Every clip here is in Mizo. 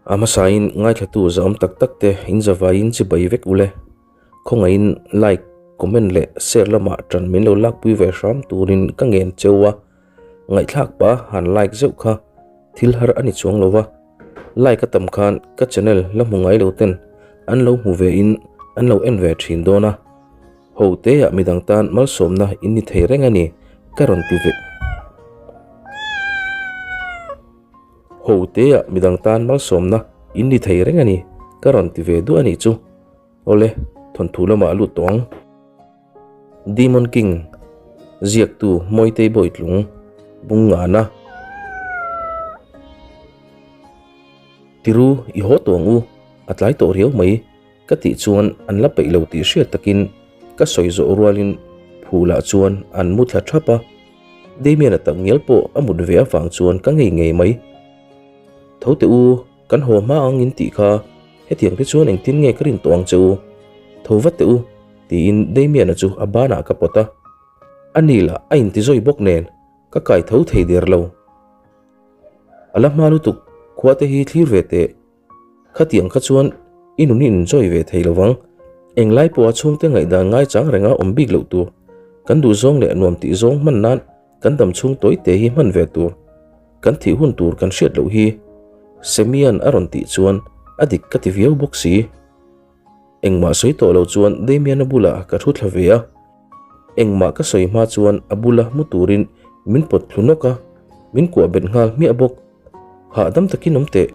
A hmasain ngaithlatu zahawm tak tak te in zavaiin chibai vek ule. Khawngaihin like, comment leh share lamah tan min lo lakpui ve hram turin ka ngen cheu a. Ngaihthlak pa han like zeuh kha thil har a ni chuang lo va, like a tam khan ka channel la hmu ngai lo ten an lo hmu ve in an lo en ve thin dawn a, ho te ah midang tan malsawmna in ni thei reng a ni ka rawn ti ve. Ho te ah midang tan malsawmna in ni thei reng a ni ka rawn ti ve duah a nih chu. Awle, thawnthu lamah a lut tawh ang. Demon King ziaktu Mawitei Bawitlung Bungngana Tiru i haw tawh ang u, a tlai tawh riau mai ka tih chuan an la peih lo tih hriat takin ka sawi zawh rualin phulah chuan an mu thla thap a, Damian-a tak ngial pawh a mut ve avang chuan ka ngei ngei mai. Tho teh u, Kan haw hma ang in tih kha hetiang te chuan engtin nge ka rin tawh ang che u? Tho vat teh u, tiin Damian-a chu a banah ka pawt a. A ni lah a inti zawi bawk nen ka kai tho thei der lo. A la hma lutuk, khua te hi thlir ve teh. Khatiang kha chuan i nun i enjoy ve thei lo vang. Englai pawha chhungte ngaihdan ngaichang renga awm bik loh tur. Kan duhzawng leh nuam tih zawng hman nan Kan dam chhung tawi te hi hman ve tur, kan thih hun tur kan hriat loh hi Semian a rawn tih chuan a dik ka ti viau bawk si. Engmah sawi tawh lo chuan Damian-a bulah ka thu thla ve a, engmah ka sawi hma chuan a bula mu turin min pawt thlu nawk a, min kuah bet nghal hmiah bawk. Hahdam takin awm teh,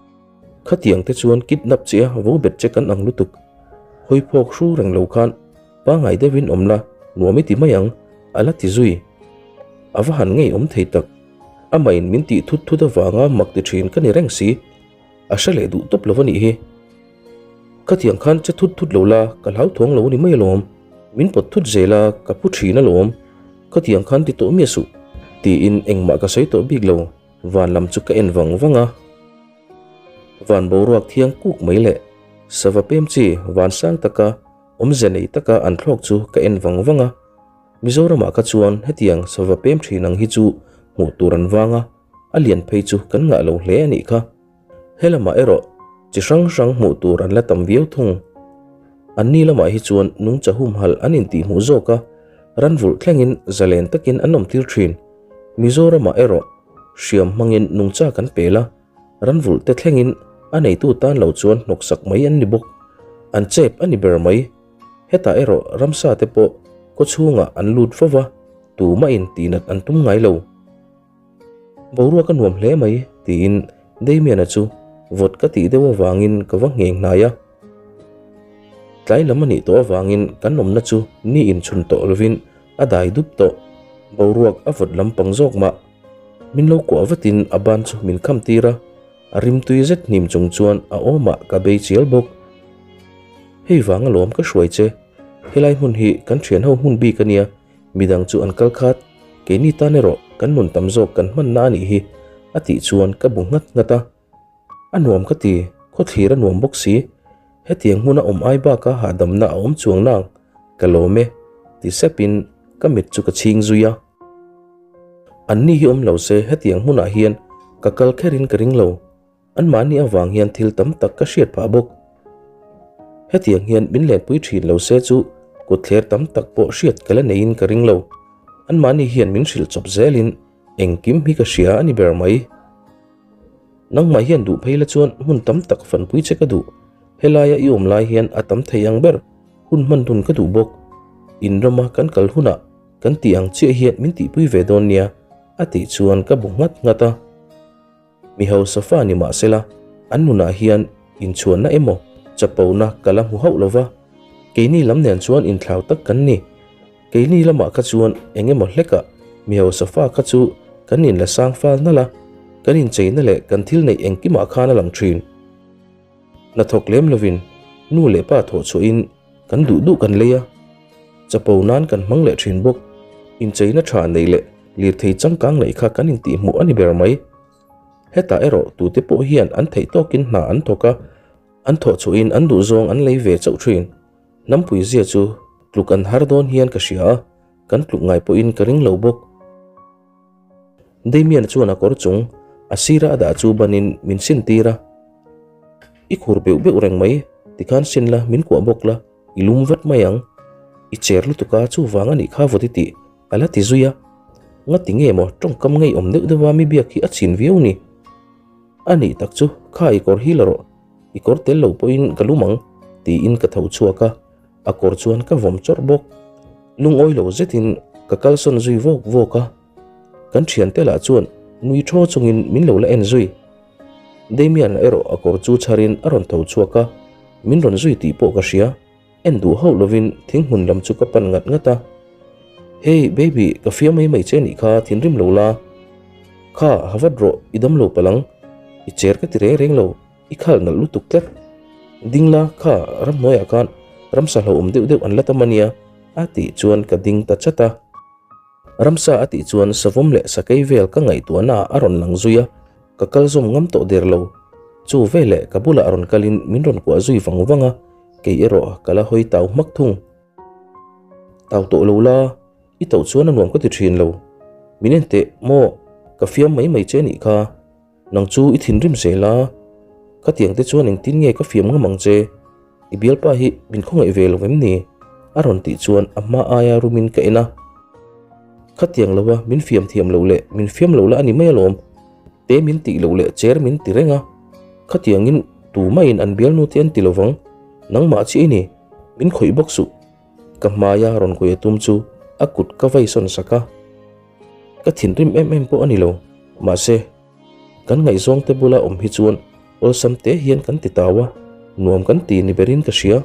khatiang te chuan kidnap che a vo bet che kan ang lutuk. Hawi phawk hru reng lo khan Pangai deuhin awm la, nuam i ti mai ang, a la ti zui. A va han ngei awm thei tak. Amahin min tih thut thut avanga mak ti thin ka ni reng si. A hre leh duh tawp lo a nih hi. Khatiang khan che thut thut lo la, ka hlauthawng lo a ni mai alawm. Min pawt thut zel a, ka phu thin alawm. Khatiang khan ti tawh miah suh. Tiin engmah ka sawi tawh bik lo, van lam chu ka en vang vang a. Van boruak thiang kuk mai leh sava pem chi van sang taka Awmze nei taka an thlawk chu ka en vang vang a, Mizoramah kha chuan hetiang sava pem thin ang hi chu hmuh tur an vang a, a lian phei chu kan ngah lo hle a nih kha. He lamah erawh chi hrang hrang hmuh tur an la tam viau thung. Anni lamah hi chuan nungcha humhalh an intihhmuh zawk a, ranvulh thlengin zalen takin an awmtir thin. Mizoramah erawh hriam hmangin nungcha kan pel a, Ranvulh te thlengin a neitu tan lo chuan hnawksak mai an ni bawk. An chep a ni ber mai. Hetah erawh ramsa te pawh kaw chhungah an lut fo va, tumahin tihnat an tum ngai lo. Boruak a nuam hle mai, tiin Damian-a chu vawt ka tih deuh avangin ka va ngheng hnai a. Tlai lam a nih tawh avangin kan awmna chu ni inchhun tawh lovin a dai dup tawh. Boruak a vawt lampang zawk mah. Min lo kuah vatin a ban chu min kham tir a, a rimtui zet hnim chung chuan a awmah ka bei chial bawk. Hei vang alawm ka hruai che, helai hmun hi kan thian ho hmun bik a nia, midang chu an kal khat, keini tan erawh kan nun tam zawk kan hmanna a nih hi a tih chuan ka bu nghat nghat a. A nuam ka ti, khawthlir a nuam bawk si. Hetiang hmuna awm ai baka hahdamna a awm chuang nang, ka lawm e, ti sepin ka mit chu ka chhing zui a. Anni hi awm lo se hetiang hmunah hian ka kal kherin ka ring lo. Anmahni avang hian thil tam tak ka hriat phah bawk. Hetiang hian min lenpui thin lo se chu kutthler tam tak pawh hriat ka la neiin ka ring lo. Anmahni hian min hrilh chawp zelin engkim hi ka hria a ni ber mai. Nangmah hian duh phei la chuan hmun tam tak fanpui che ka duh. Helaia i awm lai hian a tam thei ang ber hun hman dun ka duh bawk. In rama kan kal hunah kan tih ang chiah hian min tihpui ve dawn nia a tih chuan ka bu nghat nghat a. Mi hausa fa ni mah sela an nunah hian inchhuanna emaw chapona ka la hmu hauh lo va, keini lam nen chuan inthlau tak kan ni. Keini lamah kha chuan eng emaw hlekah mi hausa fa kha chu kan inla sang fal nalh a, kan incheina leh kan thil neih engkimah khan a lang thin. Hnathawk lem lovin nu leh pa thawh chhuahin kan duh duh kan lei a, chapo nan kan hmang leh thin bawk. Incheina tha neih leh lirthei changkang neih kha kan intihhmuh a ni ber mai. Hetah erawh tute pawh hian an theih tawkin hna an thawk a, an thawh chhuahin an duhzawng an lei ve chauh thin. Hnampui zia chu tluk an har dawn hian ka hria a, kan tluk ngai pawhin ka ring lo bawk. Damian chuan a kawr chung a sira a dah chu banin min sin tir a. I khur beuh beuh reng mai, tikhan sin la, min kuah bawk la, i lum vat mai ang. I cher lutuk a, chuvang a nih kha vawt i tih, a la ti zui a. Ngati nge maw tawngkam ngeiawm deuh deuha mi biak hi a chin viau ni? A nih tak chu, kha i kawr hi la rawh, i kawr tel lo pawhin ka lum ang, tiin ka tho chhuak a, a kawr chuan ka vawm chawrh bawk. Lungawi lo zetin ka kalsawn zui vawk vawk a, kan thiante lah chuan nui thaw chungin min lo la en zui. Damian erawh a kawr chu chharin a rawn tho chhuak a, min rawn zui tih pawh ka hria. En duh hauh lovin thinghmun lam chu ka pan ngat ngat a. Hey baby, ka fiam mai mai che nih kha, thinrim lo la. Kha, ha vat rawh, i dam lo palh ang. I cher ka ti reng reng lo, i khalh nalh lutuk tlat. Ding la, kha, ramhnuaiah khan ramsa hlauhawm deuh deuh an la tam ania, a tih chuan ka ding ta chat a. Ramsa a tih chuan savawm leh sakei vel ka ngaihtuahna ah a rawn lang zui a, ka kal zawm ngam tawh der lo. Chu veleh ka bulah rawn kalin min rawn kuah zui vang vang a, kei erawh ka la hawi tau hmak thung. Tau tawh lo la, i tauh chuan a nuam ka ti thin lo. Min en teh maw, ka fiam mai mai che nih kha. Nang chu i thinrim zel a, khatiang te chuan engtin nge ka fiam ngam ang che? I bialpa hi min khawngaih ve lo em ni? A rawn tih chuan a hma aia rumin ka en a. Khatiang lova min fiam thiam loh leh min fiam lo la a ni mai alawm. Te min tih loh leh cher min ti reng a. Khatiangin tumahin an bialnu te an ti lovang. Nangmah chiah i ni, min khawih bawk suh. Ka hmaia rawn kuai a tum chu a kut ka vai sawn sak a. Ka thinrim em em pawh a ni lo, mahse, kan ngaihzawng te bula awm hi chuan awlsam te hian kan ti tau a, nuam kan ti ni berin ka hria.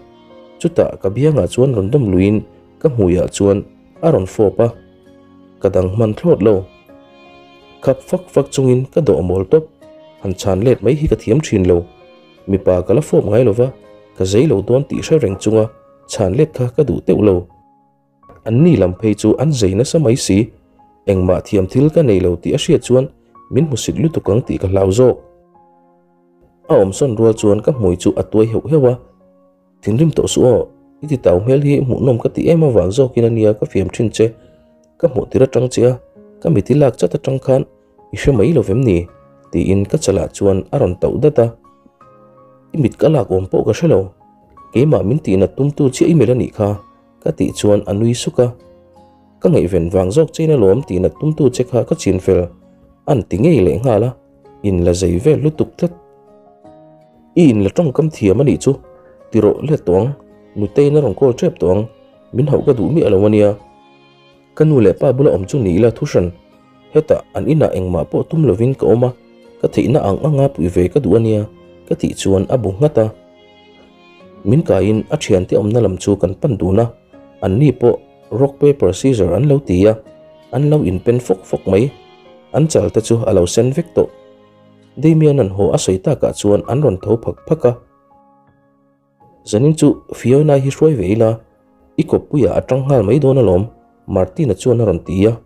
Chutah ka biangah chuan rawn dawm luiin ka hmuiah chuan a rawn fawp a, ka dang hman thlawt lo. Khap fak fak chungin ka dawh mawl tawp, han chhan let mai hi ka thiam thin lo. Mipa ka la fawp ngai lova, ka zei lo dawn tih hre reng chunga chhan let kha ka duh teuh lo. An ni lam phei chu an zei nasa mai si, engmah thiam thil ka nei lo tih a hriat chuan min hmusit lutuk ang tih ka hlau zawk. A awmsawn rual chuan ka hmui chu a tuai heuh heuh a, Thinrim tawh suh aw, i ti tau hmel hi hmuhnawm ka ti em avang zawkin a nia ka fiam thin che, ka hmuh tir atang che a, ka mit i lak chat atang khan i hre mai lo vem ni? tiin ka chalah chuan a rawn tauh dat a. I mit ka lak awm pawh ka hre lo, keimah min tihnat tumtu chiah i melh a nih kha. Ka tih chuan a nui suk a, Ka ngaihven vang zawk chein alawm tih nat tumtu che kha ka chin fel an ti ngei leh nghal a, in la zei vel lutuk tlat. I in la tawngkam thiam a nih chu, ti rawh let tawh ang, Nuteiin a rawn call tep tawh ang, min hauh ka duh miah lo a nia. Ka nu leh pa bula awm chu ni ila thuhran, hetah an inah engmah pawh tum lovin ka awm a, ka theihna ang anga puih ve ka duh a nia ka tih chuan a bu nghat a. Min kaiin a thiante awmna lam chu kan pan dun a, anni pawh rock paper scissor an lo ti a, an lo inpen fawk fawk mai. An chal te chu a lo sen vek tawh. Damian an haw a sawi takah chuan an rawn tho phak phak a. Zanin chu Fiona hi hruai ve ila, i kawppuiah a tang nghal mai dawn alawm, Martina chuan a rawn ti a.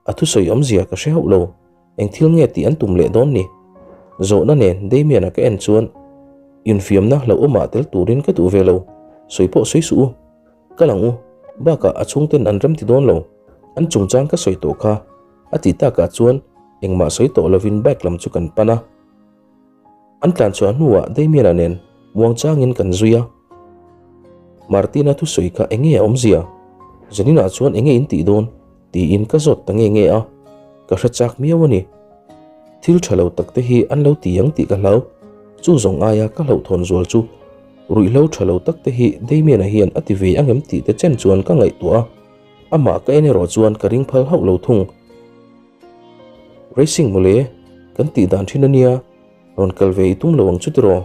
A thusawi awmzia ka hre hauh lo, eng thil nge tih an tum leh dawn ni? Zawhna nen Damian-a ka en chuan infiamna hlauhawmah tel turin ka duh ve lo, sawi pawh sawi suh u. Kal ang u, bakah a chhungten an remti dawn lo, an chungchang ka sawi tawh kha, a tih takah chuan engmah sawi tawh lovin bike lam chu kan pan a. An tlan chhuah hnuah Damian-a nen muangchangin kan zui a. Martina thusawi kha enge a awmzia? Zaninah chuan enge in tih dawn? tiin ka zawt ta nge nge a, ka hre chak miau a ni. Thil tha lo tak te hi an lo ti ang tih ka hlau. Chu zawng aia ka hlauhthawn zual chu ruihhlo tha lo tak te hi Damian-a hian a ti ve ang em tih te chen chuan ka ngaihtuah a, amah ka en erawh chuan ka ring phal hauh lo thung. Racing mawle, kan tih dan thin a nia, rawn kal ve i tum lo ang chu tiraw?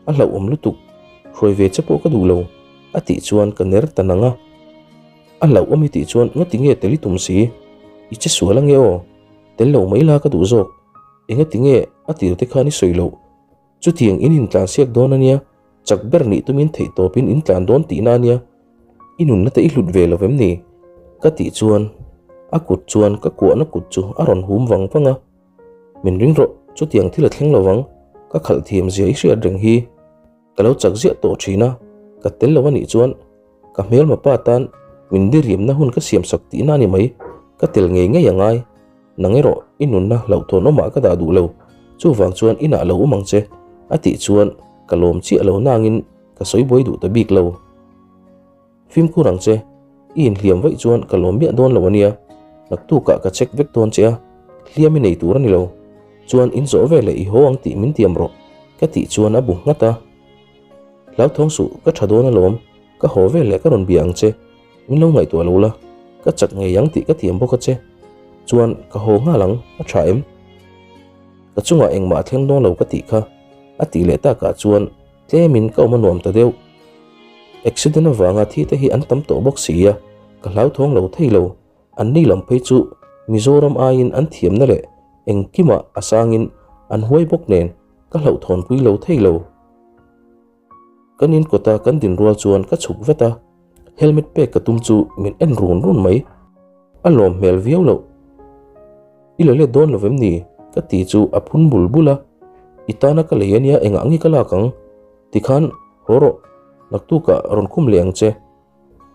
A hlauhawm lutuk, hruai ve che pawh ka duh lo, a tih chuan ka ner ta nang a. A hlauhawm i tih chuan ngati nge tel i tum si? I che sual ange aw, tel lo mai la ka duh zawk, engati nge a tir te khan i sawi loh? Chutiang in intlansiak dawn a nia, chak ber nih tumin theih tawpin in tlan dawn tihna a nia, i nunna te i hlut ve lo vem ni? Ka tih chuan a kut chuan ka kuahna kut chu a rawn hum vang vang a, Min ring rawh, chutiang thil a thleng lo vang, ka khalh thiam zia i hriat reng hi. Ka lo chak ziah tawh thin a, ka tel lo a nih chuan ka hmelma pa tan min diriamna hun ka siam sak tihna a ni mai, ka tel ngei ngei a ngai. Nang erawh i nunna hlauhthawn awmah ka dah duh lo, chuvang chuan inah lo awm ang che, a tih chuan Ka lawm chiah lo nangin ka sawi buai duh ta bik lo. Fimkhur ang che, i inhliam vaih chuan ka lawm miah dawn lo a nia, naktukah ka check vek dawn che a, hliam i nei tur a ni lo, chuan in zawh veleh i haw ang tih min tiam rawh, ka tih chuan a bu nghat a. Hlauthawng suh, ka tha dawn alawm, ka haw veleh ka rawn bia ang che, min lo ngaihtuah lo la, ka chak ngei ang tih ka tiam bawk a che, chuan ka haw nghal ang, a tha em? Ka chungah engmah a thleng dawn lo ka tih kha, a tih leh takah chuan tlemin ka awm a nuam ta deuh. Accident avanga thi te hi an tam tawh bawk si a, ka hlauthawng lo thei lo. An ni lam phei chu Mizoram aiin an thiamna leh engkimah a sangin an huai bawk nen ka hlauhthawnpui lo thei lo. Kan in kawta kan din rual chuan ka chhuk vat a, helmet pek ka tum chu min en run run mai. A lawm hmel viau loh. I la let dawn lo vem ni? Ka ti chu a phun bul bul a, I tana ka lei ania engah nge ka lak ang? Tikhan, haw rawh, naktukah rawn khum leh ang che.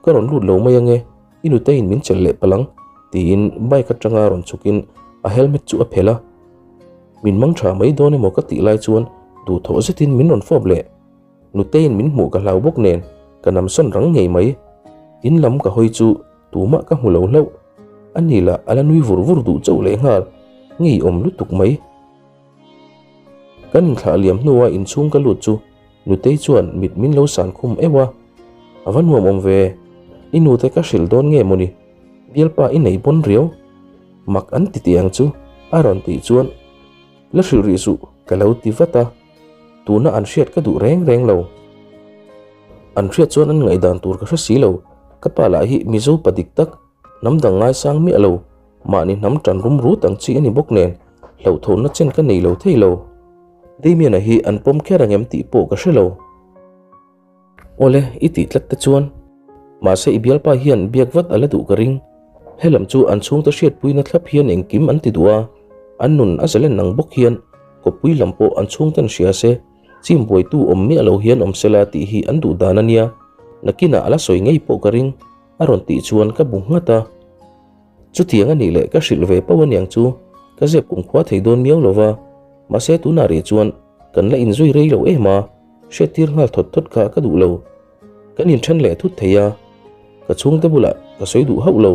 Ka rawn lut lo mai ange, i nuteiin min chelh leh palh ang, tiin bike atanga rawn chhukin a helmet chu a phelh a. Min mang tha mai dawn emaw ka tih lai chuan duhthawh zetin min rawn fawp leh. Nuteiin min hmuh ka hlau bawk nen ka namsawn rang ngei mai. In lam ka hawi chu tumah ka hmu lo hlauh. A ni lah a la nui vur vur duh chauh leh nghal, ngeiawm lutuk mai. Kan inthlah liam hnua inchhung ka lut chu Nutei chuan mit min lo san khum euh a, A va nuam awm ve, i nute ka hrilh dawn nge mawni, bialpa i nei pawn riau, mak an ti tih ang chu a rawn tih chuan la hrilh rih suh ka lo ti vat a, tuna an hriat ka duh reng reng lo. An hriat chuan an ngaihdan tur ka hre si lo, ka pa lah hi Mizo pa dik tak, hnam dang ngaisang miah lo, mahni hnam tan rum rut ang chi a ni bawk nen, hlauhthawnna chen ka nei lo thei lo. Damian-a hi an pawm kher ang em tih pawh ka hre lo. Awle, i tih tlat te chuan. Mahse i bialpa hian biak vat a la duh ka ring. Helam chu an chhungte hriatpuina thlap hian engkim an ti duh a, an nun a zalen ang bawk hian kawppui lam pawh an chhungten hria se, chim buaitu awm miah lo hian awm sela tih hi an duh dan a nia. Nakinah a la sawi ngei pawh ka ring, a rawn tih chuan ka bu nghat a. Chutiang a nih leh ka hrilh ve pauh aniang chu ka zep kumkhua thei dawn miau lo va, mahse tunah rih chuan kan la inzui rei lo em a, hriattir nghal thawt thawt kha ka duh lo. Kan inthen leh thut thei a, ka chhungte bulah ka sawi duh hauh lo.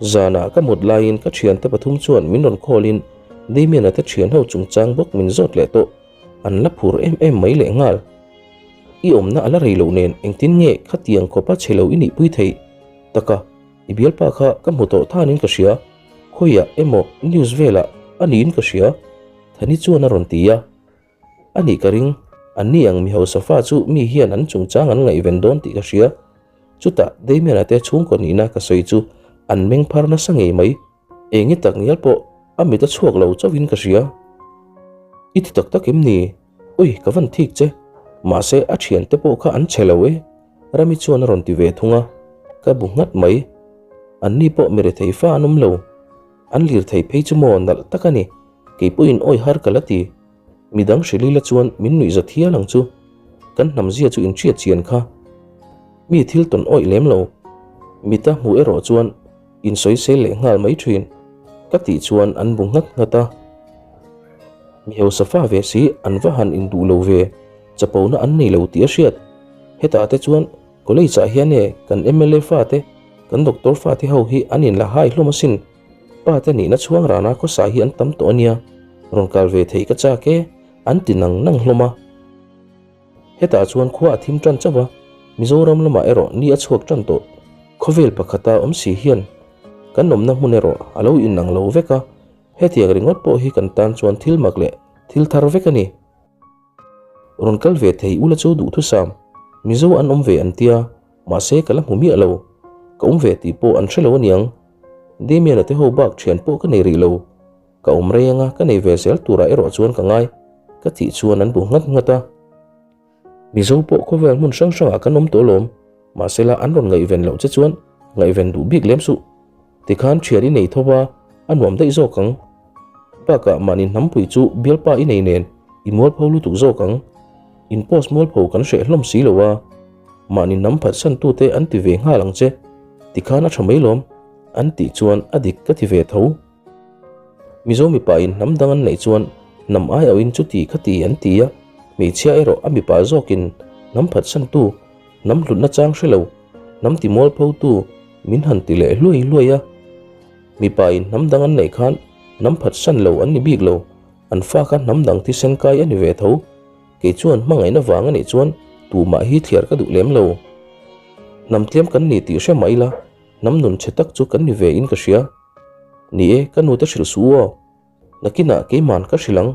Zanah ka mut laiin ka thiante pathum chuan min rawn call in Damian-a te thianho chungchang bawk min zawt leh tawh, an la phur em em mai leh nghal. I awmna a la rei loh nen engtin nge khatiang khawpa chhe lo i nihpui theih? Taka, i bialpa kha ka hmu tawh thanin ka hria, khawiah emaw news velah a niin ka hria, Thani chuan a rawn ti a. A nih ka ring, anni ang mi hausa fa chu mi hian an chungchang an ngaihven dawn tih ka hria. Chutah Damian-a te chhungkaw nihna ka sawi chu an meng phar nasa ngei mai. Eng i tak ngial pawh a mit a chhuak lo chauhin ka hria. I ti tak tak em ni? Ui, ka van thik che. Mahse, a thiante pawh kha an che lo e. Rami chuan a rawn ti ve thung a, ka bu nghat mai. Anni pawh mi rethei fa an awm lo. An lir thei phei chu maw nalh tak a ni. Kei pawhin awi har ka la ti. Midang hrilh ila chuan min nuih za thial ang chu. Kan hnam zia chu inhriat chian kha. Mi thil tawn awih lem lo. Mita hmuh erawh chuan insawisel leh nghal mai thin. Ka tih chuan an bu nghat nghat a. Mi hausa fa ve si an va han induh lo ve, chapona an nei lo tih a hriat. Hetah te chuan college ah hian e kan mla fa te, kan doctor fa te ho hi an inla hai hlawm asin. Pa te nihna chhuang rana khawsa hi an tam tawh ania, rawn kal ve theih ka chak e, an ti nang nang hlawm a. Hetah chuan khua a thim tan chauh a, Mizoram lamah erawh ni a chhuak tan tawh. Khawvel pakhata awm si hian kan awmna hmun erawh a lo inang lo vek a, hetiang ringawt pawh hi kan tan chuan thil mak leh thil thar vek a ni. Rawn kal ve thei ula chu duhthusam, Mizo an awm ve an tia, mahse ka la hmu miah lo. Ka awm ve tih pawh an hre lo aniang. Damian-a te ho bak thian pawh ka nei rih lo. Ka awm rei anga ka nei ve zel turah erawh chuan ka ngai, ka tih chuan an bu nghat nghat a. Mizo pawh khawvel hmun hrang hrangah kan awm tawh alawm, mahsela an rawn ngaihven loh che chuan ngaihven duh bik lem suh. Tikhan thian i nei tho va, a nuam daih zawk ang. Bakah mahni hnampui chu bialpa i nei nen i mualpho lutuk zawk ang. In post mualpho kan hreh hlawm si lo a, mahni hnam phatsan tute an ti ve nghal ang che. Tikhan a tha mai lawm, an tih chuan a dik ka ti ve tho. Mizo mipa in hnam dang an neih chuan hnam ai auhin chuti kha ti an ti a. Hmeichhia erawh a mipa zawkin hnam phatsantu, hnam hlutna chang hre lo, hnam timualphotu min han ti leh hluai hluai a. Mipa in hnam dang an neih khan hnam phatsan lo an ni bik lo, an fa kha hnam dang thisen kai a ni ve tho. Kei chuan hmangaihna vang a nih chuan tumah hi thliar ka duh lem lo. Hnam tlem kan ni tih hre mah ila, hnam nun chhe tak chu kan ni ve in ka hria. Ni e, ka nute hrilh suh u aw. Nakinah keiman ka hrilh ang,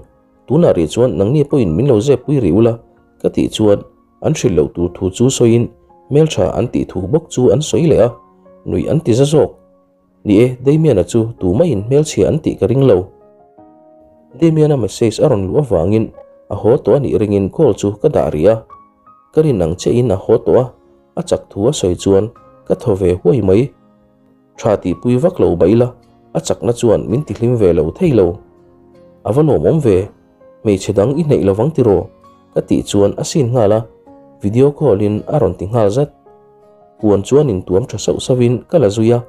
tunah rih chuan nangni pawhin min lo zep pui rih ula ka tih chuan an hrilh loh tur thu chu sawiin hmeltha an tih thu bawk chu an sawi leh a, nuih an ti za zawk. Ni e, Damian-a chu tumaiin hmelchhia an tih ka ring lo. Damian-a message a rawn luh avangin a haw tawh a nih ringin call chu ka dah rih a. Ka rin ang chiahin a haw tawh a, a chak thu a sawi chuan ka thaw ve huai mai. Tha tihpui vak lo mah ila, a chakna chuan min tihlim ve lo thei lo. A va lawmawm ve, hmeichhe dang i hneih lovang tiraw? Ka tih chuan a sin nghal a, video call in a rawn ti nghal zat. Puan chuan intuam tha sauh sauhin ka la zui a,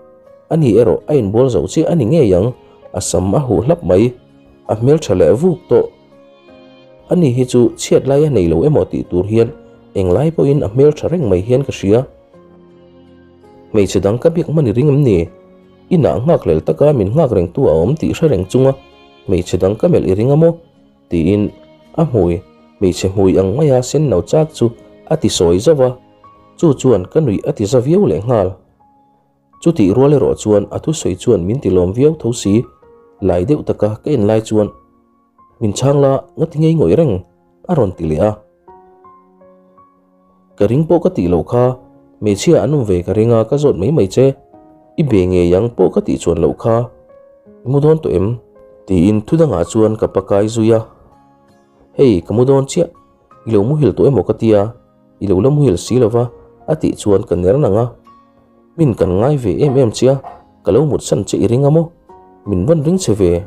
ani erawh a inbual zo chiah a ni ngei ang, a sam a huh hlap mai, a hmeltha leh vuk tawh. Ani hi chu chhiat lai a nei lo emaw tih tur hian englai pawhin a hmeltha reng mai hian ka hria. Hmeichhe dang ka biak hman i ring em ni? Inah nghakhlel taka min nghak rengtu a awm tih hre reng chunga hmeichhe dang ka melh i ring a maw? Tiin a hmui, hmeichhe hmui ang maia sen no chak chu a ti sawi zauh a, chu chuan ka nuih a ti za viau leh nghal. Chutih rual erawh chuan a thusawi chuan min ti lawm viau tho si, lai deuh taka ka en lai chuan min chhang la ngati ngei ngawih reng a rawn ti leh a. Ka ring pawh ka tih loh kha, hmeichhia an awm ve ka ring a ka zawt mai mai che, i be ngei ang pawh ka tih chuan loh kha, i mu dawn tawh em? Tiin thu dangah chuan ka pakai zui a, Hei ka mu dawn chiah, i lo muhil tawh emaw ka tia, i lo la muhil si lova a tih chuan ka ner nang a, Min kan ngai ve em em che a, ka lo mutsan che i ring a maw? Min rawn ring che ve?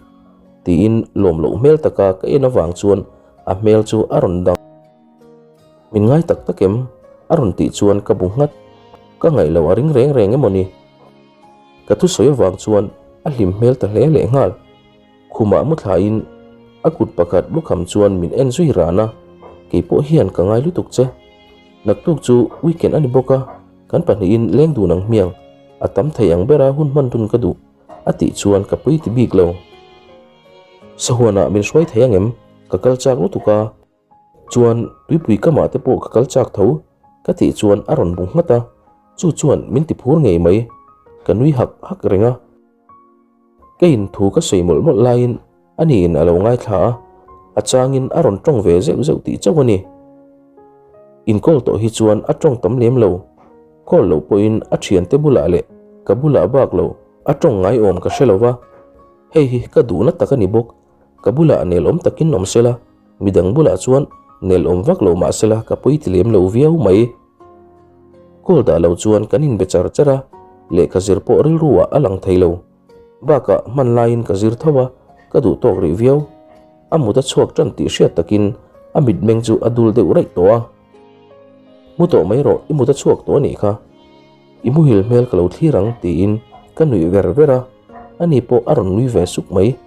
Tiin lawm loh hmel taka ka en avang chuan a hmel chu a rawn dang. Min ngai tak tak em? A rawn tih chuan ka bu nghat. Ka ngaih loh a ring reng reng emaw ni? Ka thusawi avang chuan a hlim hmel ta hle leh nghal. Khumah mu thlain a kut pakhat lukham chuan min en zui ran a, Kei pawh hian ka ngai lutuk che. Naktuk chu weekend a ni bawk a, kan pahnihin leng dun ang hmiang. A tam thei ang bera hun hman dun ka duh, a tih chuan ka pui ti bik lo. Sahuanah min hruai thei ang em? Ka kal chak lutuk a. Chuan tuipui kamah te pawh ka kal chak tho ka tih chuan a rawn bu nghat a, chu chuan min ti phur ngei mai, ka nui hak hak reng a. Ka inthu ka sawi mawlh mawlh laiin aniin a lo ngaithla a, a changin a rawn tawng ve zeuh zeuh tih chauh a ni. Inkawl tawh hi chuan a tawng tam lem lo, call loh pawhin a thiante bulah leh ka bulah bak lo a tawng ngaiawm ka hre lo va, hei hi ka duhna tak a ni bawk. Ka bulah nelawm takin awm sela, midang bulah chuan nelawm vak lo mah sela ka pawi ti lem lo viau mai. Call dah lo chuan kan inbe char char a, lehkha zir pawh rilru ah a lang thei lo. Bakah hman laiin ka zir tho a, ka duh tawk rih viau. A mut a chhuak tan tih hriat takin a mitmeng chu a dul deuh raih tawh a. Mu tawh mai rawh, i mut a chhuak tawh a nih kha. I muhil hmel ka lo thlir ang tiin ka nuih ver ver a, ani pawh a rawn nui ve suk mai.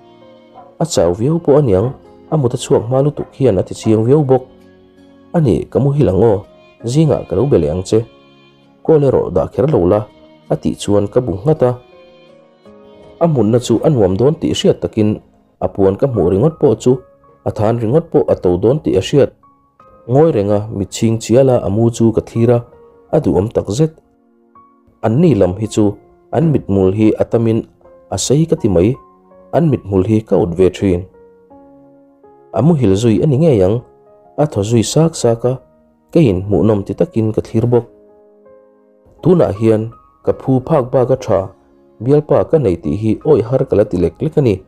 A chau viau pawh aniang, a mut a chhuak hma lutuk hian a ti chiang viau bawk. Ani, ka muhil ang aw, zingah ka lo be leh ang che. Call erawh dah kher lo la, a tih chuan ka bu nghat a. A hmunna chu a nuam dawn tih hriat takin a puan ka hmuh ringawt pawh chu a than ringawt pawh a to dawn tih a hriat. Ngawi renga mitchhing chiala a mu chu ka thlir a, a duhawm tak zet. Anni lam hi chu an mithmul hi a tamin a sei ka ti mai, an mithmul hi ka ut ve thin. A muhil zui a ni ngei ang, a thaw zui sak sak a, keiin hmuhnawm ti takin ka thlir bawk. Tunah hian ka phu phak bak a tha, bialpa ka nei tih hi awih har ka la ti lek lek a ni.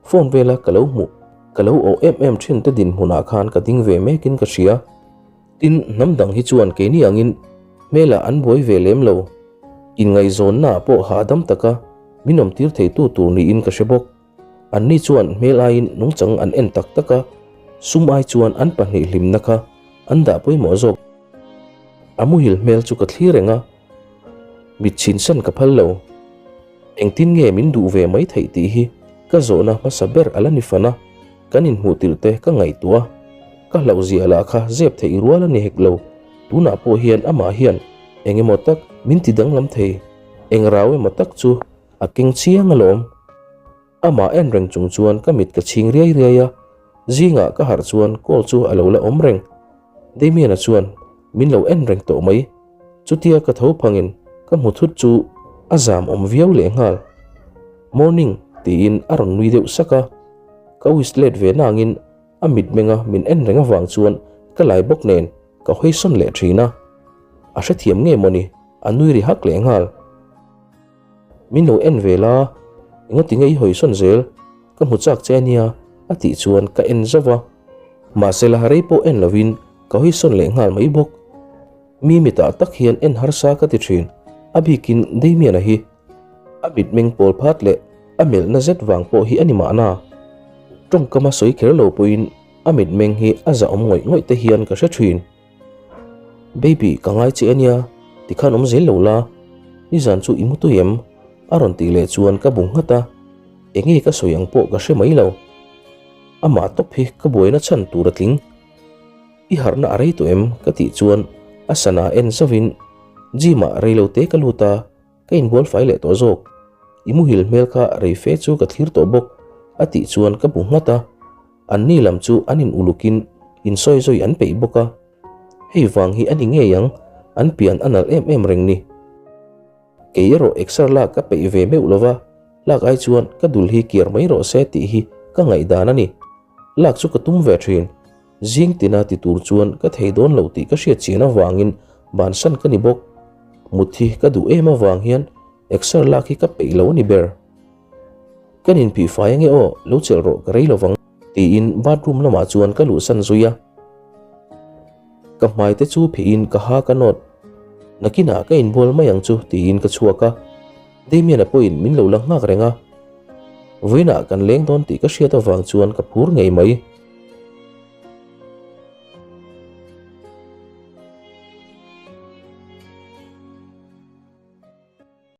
Phone vela ka lo hmuh, ka lo awh em em thin te dinhmunah khan ka ding ve mekin ka hria. Tin, hnam dang hi chuan keini angin hmelah an buai ve lem lo. Inngaihzawnnaah pawh hahdam taka min awmtir theitu tur niin ka hre bawk. Anni chuan hmel aiin nungchang an en tak tak a, sum ai chuan an pahnih hlimna kha an dah pawimawh zawk. A muhil hmel chu ka thlir reng a, mit chhinsan ka phal lo. Engtin nge min duh ve mai theih tih hi ka zawhna hmasa ber a la ni fan a, kan inhmuh tirh te ka ngaihtuah a. Ka hlauh zia lah kha zep theih rual a ni hek lo. Tunah pawh hian amah hian eng emaw tak min ti danglam thei, eng rau emaw tak chu a keng chiang alawm. Amah en reng chung chuan ka mit ka chhing riai riai a, zingah ka harh chuan call chu a lo la awm reng. Damian-a chuan min lo en reng tawh mai. Chutia ka tho phangin ka hmu thut chu a zam awm viau lehnghal. Morning tiin a rawn nui deuh sak a, ka wish let ve nangin a mitmenga min en reng avang chuan ka lai bawk nen ka hawi sawn leh thin a. A hrethiam nge mawni a nui ri hak lehnghal. Min lo en ve la, engati nge i hawi sawn zel, ka hmu chak che ania a tih chuan ka en zauh a. Mahsela rei pawh en lovin ka hawi sawn leh nghal mai bawk. Mi mitah tak hian en harsa ka ti thin, a bikin Damian-a hi. A mitmeng pawl phat leh a melhna zet vang pawh hi a ni mahna. Tawngkama sawi kher lo pawhin a mitmeng hi a zahawm ngawih ngawih te hian ka hre thin. Baby, ka ngai che ania, tikhan awm zel lo la, nizan chu i mu tui em? a rawn tih leh chuan ka bu nghat a, enge ka sawi ang pawh ka hre mai lo. Amah tawp hi ka buaina chhan tur a tling. I harhna a rei tawh em? ka tih chuan a sana en zauhin gym ah rei lo te ka lut a, ka inbual fai leh tawh zawk. I muhil hmel kha rei fe chu ka thlir tawh bawk a tih chuan ka bu nghat a. Anni lam chu an in ulukin insawi zawi an peih bawk a, hei vang hi a ni ngei ang, an pian a nalh em em reng ni. Kei erawh exer lak ka peih ve meuh lova, lak ai chuan ka dul hi kiar mai rawh se tih hi ka ngaihdan a ni. Lak chu ka tum ve thin, zing tina ti tur chuan ka thei dawn lo tih ka hriat chian avangin bansan ka ni bawk. Mut hi ka duh em avang hian exer lak hi ka peih lo a ni ber. Kan inphih fai ange aw, lo chelh rawh ka rei lovang tiin bathroom lamah chuan ka luhsan zui a. Ka hmai te chu phihin ka ha ka nawt. Nakinah ka inbual mai ang chu tiin ka chhuak a. Damian-a pawhin min lo la nghak reng a. Vawiinah kan leng dawn tih ka hriat avang chuan ka phur ngei mai.